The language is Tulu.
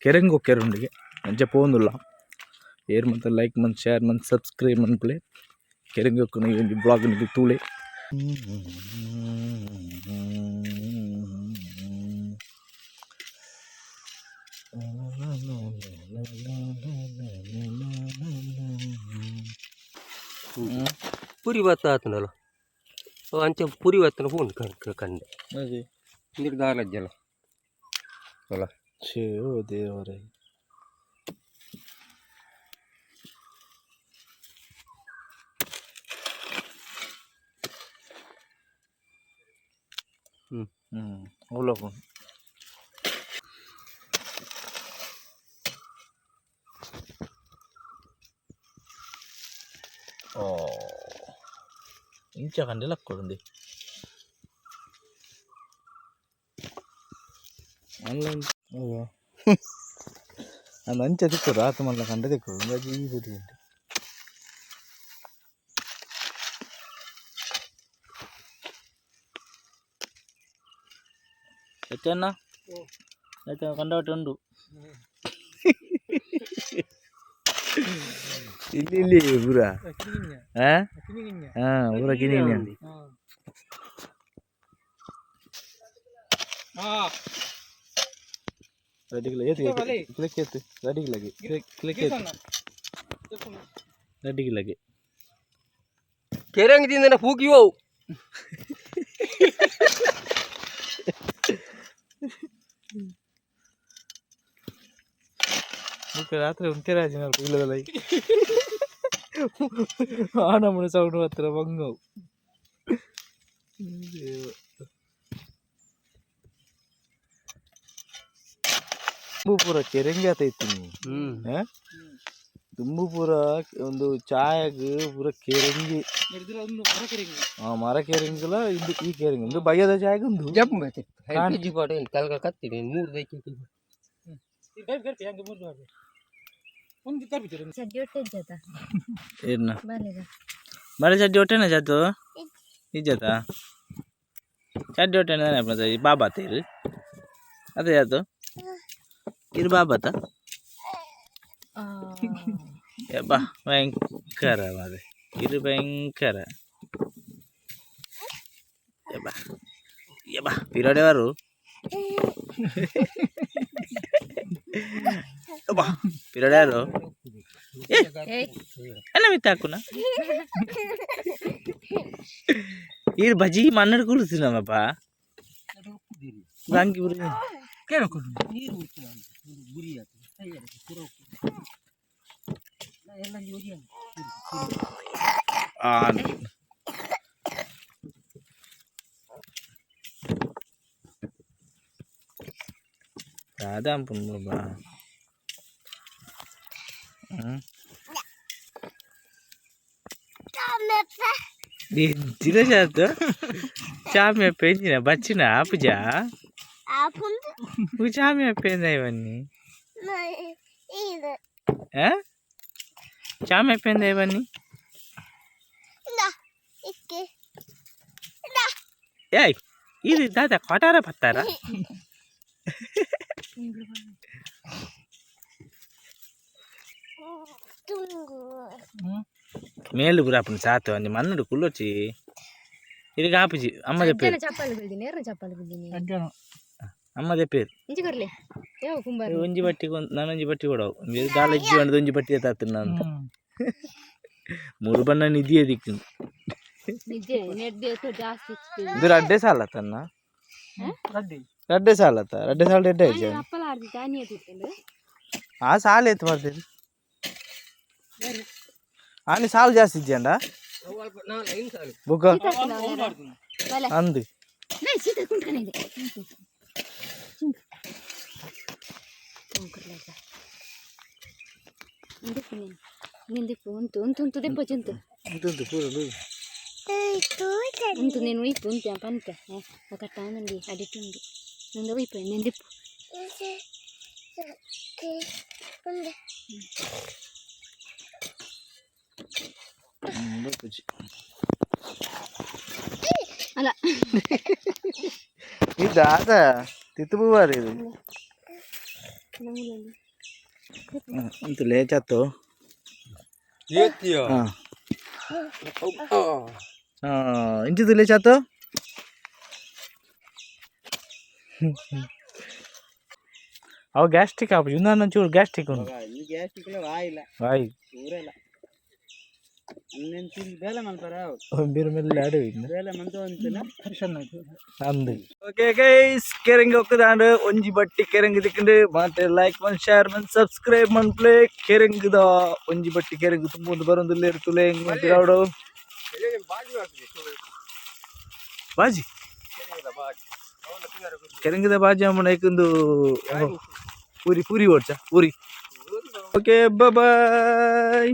ಕೆರೆಂಗು ಕೆರುಂಡಿಗೆ ಅಂಚ ಪೋಂದುಲ್ಲ. ಏರ್ ಮಂತ ಲೈಕ್ ಮಂತ್, ಶೇರ್ ಮಂತ್, ಸಬ್ಸ್ಕ್ರೈಬ್ ಮನ್ಪುಲೆ. ಕೆರೆಂಗು ಒಂಜಿ ಬ್ಲಾಗ್ ನಿಗೆ ತೂಲೆ. ಪುರಿ ಬತ್ತ ಆತನಲ್ಲ, ಅಂಚ ಪುರಿ ಬತ್ತನ ಫೋನ್ ಕಂಡೆ. ನೀರು ದಾಲಜ್ಜಲ್ಲ ಅಲ್ಲ. ಛೇ, ಓ ದೇವರೇ! ಹ್ಮ್. ಹ್ಮ್, ಅವ್ಲ. ಓ, ಇಂಚ ಕಂಡೆ ಲಕ್ಕೊಡುಂದಿ ಆನ್ಲೈನ್. ಅದು ಅಂಚ ತಿಕ್ಕೋದು ಆತ ಮಲ್ಲ ಕಂಡೆ ತಿಕ್ಕೋದು ಒಂದಾಜಿ ಈ ಬದಿ ಉಂಟು. ಸತ್ಯಣ್ಣ ಆಯ್ತಾ? ಕಂಡಾಟ ಉಂಡು ಇಲ್ಲಿ ಇಲ್ಲಿ ಪೂರ. ಆ ಹಾಂ, ಪೂರ ಕಿನಿ. ರಡ್ಡಿಗಿಲ್ಲ ಏತು ಕ್ಲಿಕ್ ಏತು ರಡ್ಡಿಗಿಲ್ಲಗೆ ಕ್ಲಿಕ್ ಏತು ರಡ್ಡಿಗಿಲ್ಲಗೆ. ಕೆರಂಗ್ ತಿಂದನ ಪೂಕಿ ಹೋವು. ಬುಕ್ಕ ರಾತ್ರಿ ಉಂತೆರಾಜಿನ ಇಲ್ಲದಲ್ಲ, ಆ ನಮ್ಮನೆ ಸೌಂಡ್ ಹತ್ರ ಬಂಗವು. ದುಂಬು ಪೂರ ಕೆರೆಂಗೆ ಆತೈತಿ. ಹ್ಮ್. ದುಂಬು ಪೂರ ಒಂದು ಚಾಯಗ್ ಪೂರ ಕೆರೆಂಗಿ. ಆ ಮರ ಕೆರೆಂಗಿಲ ಇಂದು ಈ ಕೆರೆಂಗಿ ಒಂದು ಬಯ್ಯದ ಚಾಯಗ್ ಉಂದು. ಜಂಪ್ ಕೆಜಿ ಪಾಡ ಕಲ್ಕ ಕತ್ತಿಡಿ ಮೂರು ದೈಕಿ. ಚಡ್ಡಿ ಒಟ್ಟೆ. ಏರ್ನ? ಬಾಲೆದ. ಬಳೆ ಚಡ್ಡಿ ಒಟ್ಟೆನ ಜಾತು ಇಜ್ಜತ. ಚಡ್ಡಿ ಒಟ್ಟೆನ ಬಾಬಾ ತೇರು ಅದೇ ಜಾತು ಇರು ಬಾಬಾತ. ಬಾ, ಭಯಂಕರ ಮಾರೆ ಇದು, ಭಯಂಕರ. ಯಬ್ಬಾ ಯಬ್ಬಾ, ಪಿರಾಡೆ ಬಾರು ಬಾ, ಪಿರಾಡೆ ಯಾರು? ಏಯ್. ಎಲ್ಲ ಮಿತ್ತ ಹಾಕುನ. ಈರ್ ಬಜಿ ಮನ್ನಡ್ ಕುಲ್ಸಿನಪ್ಪ ಬಾಂಕಿ ಬುರಿ. ನೀರು ಗುರಿ ಎಲ್ಲ. ಆ ದಾದ ಬಾಬಾ. ಹ್ಮ್, ಎಂಚಿನ ಜಾತು ಚಾಮಿ పెంచిన బచ్చిన ఆపుజా. నువ్వు చామి అయిపోయిందా ఇవన్నీ? ఆ? చామి అయిపోయిందా ఇవన్నీ? ఏయ్, ఇది దాదా కొటారా పత్తారా? మేలు ಪೂರ ಅಪ್ಪನ ಸಾತು ಅಂಜಿ ಮಣ್ಣು ಕುಲ್ಲೊಚ್ಚಿ ఇది కాపుజి అమ్మ చెప్పారు. ಚಪ್ಪಾಲು ಬಿಲ್ದಿನಿ, ಏರ್ನ ಚಪ್ಪಾಲು ಬಿಲ್ದಿನಿ. ಅಮ್ಮ చెప్పారు. ಇಂಚಿ ಕೊರ್ಲೆ ಯಾವ ಕುಂಬಾರ. ಒಂಜಿ ಬಟ್ಟಿ, ನಾನೊಂಜಿ ಬಟ್ಟಿ ಕೊಡವು. మీరు ದಾಲ ಇಜ್ಜಿ వంಡದು ಒಂಜಿ ಬಟ್ಟಿ ತಾತುನ ಅಂತ ಮೂರು ಬಣ್ಣ ನಿಧಿಯೇ ದಿಕ್ಕು. ನಿಜ ನೆಡ್ದು ಜಾಸ್ತಿ. ಇದು ರಡ್ಡೆ ಸಾಲ ತನ್ನ, ರಡ್ಡೆ ಸಾಲತ್ತ, ರಡ್ಡೆ ಸಾಲ ಎಡ್ಡೆ ಇಜ್ಜಿ. ಅಪ್ಪಲ ಆರ್ದಿ ತಾನಿಯ ತಿತ್ತಂಡು. ಆ ಸಾಲ ಎತ್ತು ಮಾಡ್ತೀರಿ? ಆನಿ ಸಾಲು ಜಾಸ್ತಿ ಇಜ್ಜಂಡ ಬುಕ್ಕ ಅಂದು. ನೈ ಸೀತ ಕುಂಟ್ಕನೆ ಇದೆ. ನಿಂದಿಪ್ಪು ಉಂಟು ಉಂಟು ಉಂಟು ದೆಪ್ಪ ಚುಂತು. ಉಂಟು ಪೂರ. ಉಂಟು నేను ಉಯ್ಪು ಉಂಟು ಪನ್ಪೆ ಕಟ್ಟಾನಂಡಿ ಅಡಿಟುಂಡು ನಂದು ಉಯ್ಪೆ ನೆಂದಿಪ್ಪು. ಅಲ್ಲ. ಈ ದಾದ ತಿತ್ತು ಪೂವಾರ ಇದು. ಅಂತ ಲೇಚಾತು. ಏತಿಯೋ. ಹಾಂ ಹಾಂ, ಇಂಚಿದ್ದು ಲೇಚಾತು. ಅವ ಗ್ಯಾಸ್ಟ್ರಿಕ್ ಆಪುಜಿ, ಇಂದು ಒಂಚೂರು ಗ್ಯಾಸ್ಟ್ರಿಕ್ ಉಂಟು. ಗ್ಯಾಸ್ಟ್ರಿಕ್ ವಾಯಿಲ್ಲ. ಬಾಯ್. ಊರೆಲ್ಲ ಅನ್ನೆನ್ ತಿಂದು ಬೇಲೆ ಮಲ್ಪರ. ಬೇರೆ ಮೇಲೆ ಆಡು. ಬೇಲೆ ಮಂತ ಅಂತಿಲ್ಲ. ಅಂದು ಓಕೆ ಗೈಸ್, ಕೆರಂಗ್ ಒಕ್ಕದಾಂಡ್ ಒಂಜಿ ಬಟ್ಟಿ ಕೆರಂಗ್ ತಿಕ್ಕಂಡು. ಮಾತೆ ಲೈಕ್ ಮನ್, ಶೇರ್ ಮನ್, ಸಬ್ಸ್ಕ್ರೈಬ್ ಮನ್ ಪ್ಲೇ. ಕೆರಂಗ್ದ ಒಂಜಿ ಬಟ್ಟಿ ಕೆರಂಗ್ ತುಂಬೊಂದು ಬರೊಂದುಲ್ಲೆರ್ ತುಲೆ ಪಿರಾವುಡು. ಬಾಜಿ, ಕೆರಂಗದ ಬಾಜಿ ಅಮ್ಮನ ಏಕಂದು ಪೂರಿ ಪೂರಿ ಓಡ್ಚ ಪೂರಿ. Okay, bye.